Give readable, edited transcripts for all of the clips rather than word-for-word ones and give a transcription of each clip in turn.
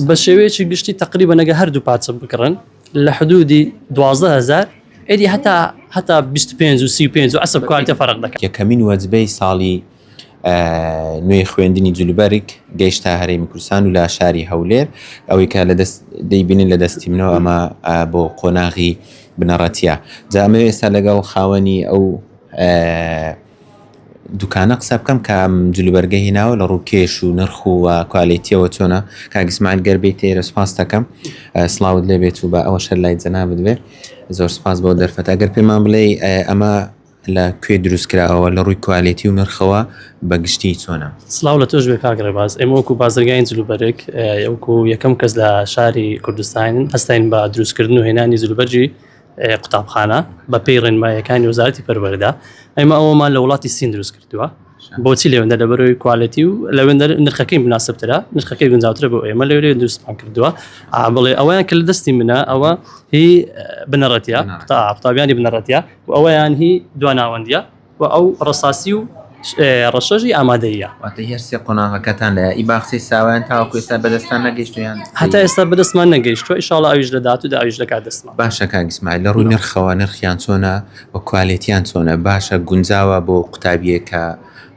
بە شێوەیەکی گشتی تقریبا نەگە هەردوو پارچە بکڕن لە حدودی 12000 ئێدی هەتا هەتا 25 و 35 و عسب quality فەرق دەکات. یەکەمین وەجبەی ساڵی نوێی خوێندنی جلوبەرگ گەیشتە هەرێمی کوردستان و لە شاری هەولێر ئەوەی کە لە دەست دەیبینن لە دەستی منەوە ئەمە بۆ قۆناغی بنەڕەتیە جا ئەمەوێ ئێستا لەگەڵ خاوەنی ئەو دوکانە قسە بکەم کە ئەم جلوبەرگە هێناوە لە ڕووکێش و نرخ و quality یەوە چۆنە کاک ئیسماعیل گەر بێیتە ئێرە سوپاس دەکەم سڵاوت لێ بێت و بە ئەوە شەر لای جەنابت بێ زۆر سپاس بۆ دەرفەت ئەگەر پێمان بڵێ ئەمە لە کوێ دروست کراوە لە ڕووی quality و نرخەوە بە گشتی چۆنە؟ سڵاو لە تۆش بێ کاک ڕێباز ئێمە وەکو بازرگانی جلوبەرگ وەکو یەکەم کەس لە شاری کوردستان هەستاین بە دروستکردن و هێنانی جلوبەرگی قوتابخانە بە پێی ڕێنمایەکانی وەزارەتی پەروەردە ئێمە ئەوەمان لە وڵاتی سین دروست کردووە بۆچی لەوێندە لەبەرەوەی quality و لەوێندە نرخەکەی مناسبترە نرخەکەی گونجاوترە بۆ ئێمە لەوێ دروستمان کردووە بڵێ ئەویان کە لە دەستی منە ئەوە هی بنەڕەتە قوتابیانی بنەڕەتە و ئەوەیان هی دواناوەندیە و ئەو ڕەساسی و ڕەشەژی ئامادەییە. واتە هەر سێ قۆناغەکەتان لە ئی باخچەی ساوایان تاوەکو ئێستا بەدەستان نەگەیشتووە یان هەتا ئێستا بەدەستمان نەگەیشتووە ئیشاڵا ئەویش لە داهاتوودا ئەویش دەکات دەستمان. باشە کاک ئیسماعیل لە ڕووی نرخەوە نرخیان چۆنە و quality یان چۆنە باشە گونجاوە بۆ قوتابییەک کە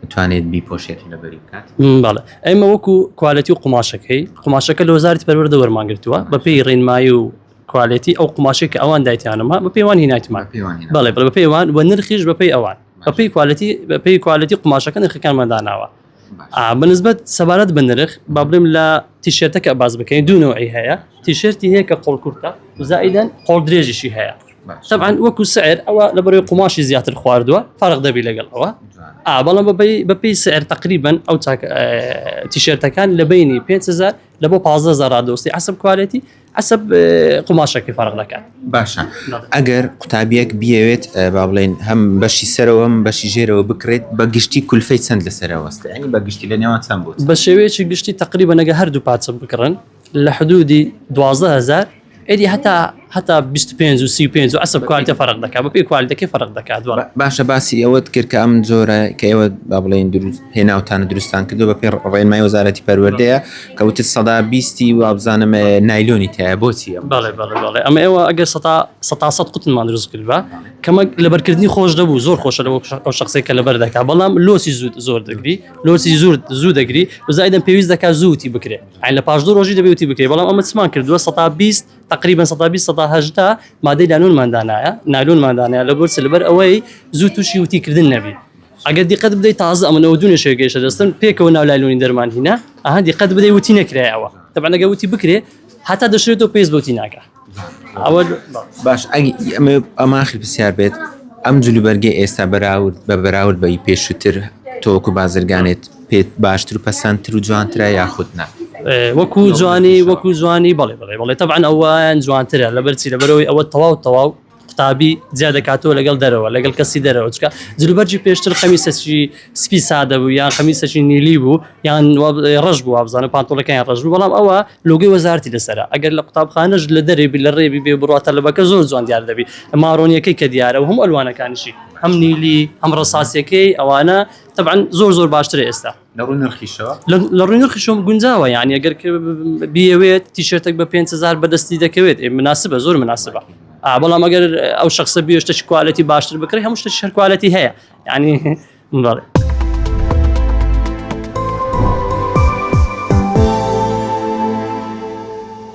بتوانێت بیپۆشێت و لەبەری بکات؟ بەڵێ ئێمە وەکو quality و قوماشەکەی قوماشەکە لە وەزارەتی پەروەردە وەرمان گرتووە بەپێی ڕێنمایی و quality ئەو قوماشەی کە ئەوان دایتیانەما بە پێوان هینایتمان بەڵێ بڵێ بە پێوان و نرخیش بە پێی ئەوان بە پێی quality بە پێی quality قوماشەکە نرخەکانمان داناوە بەنسبەت سەبارەت بە نرخ با بڵێم لە تیشێرتەکە باز بکەین دوو نەوعی هەیە تیشێرتی هەیە کە قۆڵ کورتە زائیدەن قۆڵ درێژیشی هەیە طبعا وەکو سعر ئەوە لە بەرەوەی قوماشی زیاتر خواردووە فەرق دەبی لەگەڵ ئەوە بەڵام بەپێی سعر تقریبا ئەو تیشێرتەکان لە بینی 5000 لە بۆ 15000 ڕادۆستی عسب quality عەسەب قوماشەکەی فەرق دەکات. باشە ئەگەر قوتابیەک بیەوێت با بڵێین هەم بەشی سەرەوە هەم بەشی ژێرەوە بکرێت بە گشتی کولفەی چەند لەسەرە وەستێ یانی بە گشتی لە نێوان چەند بۆ چەند؟ بە شێوەیەکی گشتی تەقریبەن ئەگەر هەردوو پارچە بکڕن لە حدودی 12000 ئێدی هەتا هەتا 25 و 35 و عەسەب quality فەرق دەکات بە پێی quality ەکەی فەرق دەکات بەڵێ. باشە باسی ئەوەت کرد کە ئەم جۆرە کە ئێوە با بڵێین دروست هێناوتانە دروستان کردو بە پێی ڕێنمای وەزارەتی پەروەردەیە کە وتت سەدا بیستی وابزانم نایلۆنی تایە بۆچی ئەم بەڵێ بەڵێ بەڵێ ئەمە ئێوە ئەگەر سەتا سەتا سەد قوتنمان دروست کردبا کەمە لەبەرکردنی خۆش دەبوو زۆر خۆشە لەوە ئەو شخصێک کە لەبەر دەکا بەڵام لۆسی زوو زۆر دەگری لۆسی زۆر زوو دەگری وزایدەن پێویست دەکا زووتی بکرێ ئەین لە پاش دوو ڕۆژی دەبێتی بکرێ بەڵام ئەمە چمان کردووە سەتا 20 تقریبا سەتا 20 سەتا 18 مادەی لانونمان دانایە نایلۆنمان دانایە لە بۆرس لەبەر ئەوەی زوو تووشی وتیکردن نەبی ئەگەر دیقەت بدەی تازە ئەمە نەوە دوو نەشێ گەیشتە دەستم پێکەوە ناو لایلۆنی دەرمان هینا ئەها دیقەت بدەی وتی نەکرایەوە تەبعەن ئەگەر وتی بکرێ هەتا دەشێتەوە پێست بۆتی ناکا ئەوە باش ئەمە ئەمە ئاخر پرسیار بێت ئەم جلوبەرگەی ئێستا بەراورد بە بەراورد بە ئی پێشووتر تۆ وەکو بازرگانێت پێت باشتر و پەسەندتر و جوانترە یاخود نا؟ وەکو جوانی وەکو جوانی بەڵێ بەڵێ بەڵێ تەبعەن ئەوان جوانترە لەبەرچی لەبەرەوەی ئەوە تەواو تەواو قوتابی جیا دەکاتەوە لەگەڵ دەرەوە لەگەڵ کەسی دەرەوە چکە جلوبەرگی پێشتر قەمیسەکی سپی سادە بوو یان قەمیسەکی نیلی بوو یان ڕەش بوو وابزانم پانتۆڵەکەیان ڕەش بوو بەڵام ئەوە لۆگەی وەزارتی لەسەرە ئەگەر لە قوتابخانەش لە دەرێ بی لە ڕێبی بێ بڕاتە لەبەکە زۆر جوان دیار دەبی مارۆنیەکەی کە دیارە و هەموو ئەلوانەکانیشی هەم نیلی هەم ڕەساسیەکەی ئەوانە تەبعەن زۆر زۆر باشترە ئێستا. لە ڕووی نرخیشەوە؟ لە ڕووی نرخیشەوە گونجاوە یعنی ئەگەر بیەوێت تیشێرتێک بە 5000 بەدەستی دەکەوێت ئێ مناسبە زۆر مناسبە بەڵام ئەگەر ئەو شخصە بێ شتێکی quality باشتر بکڕی هەموو شتێکی هەر quality هەیە یعنی بەڵێ.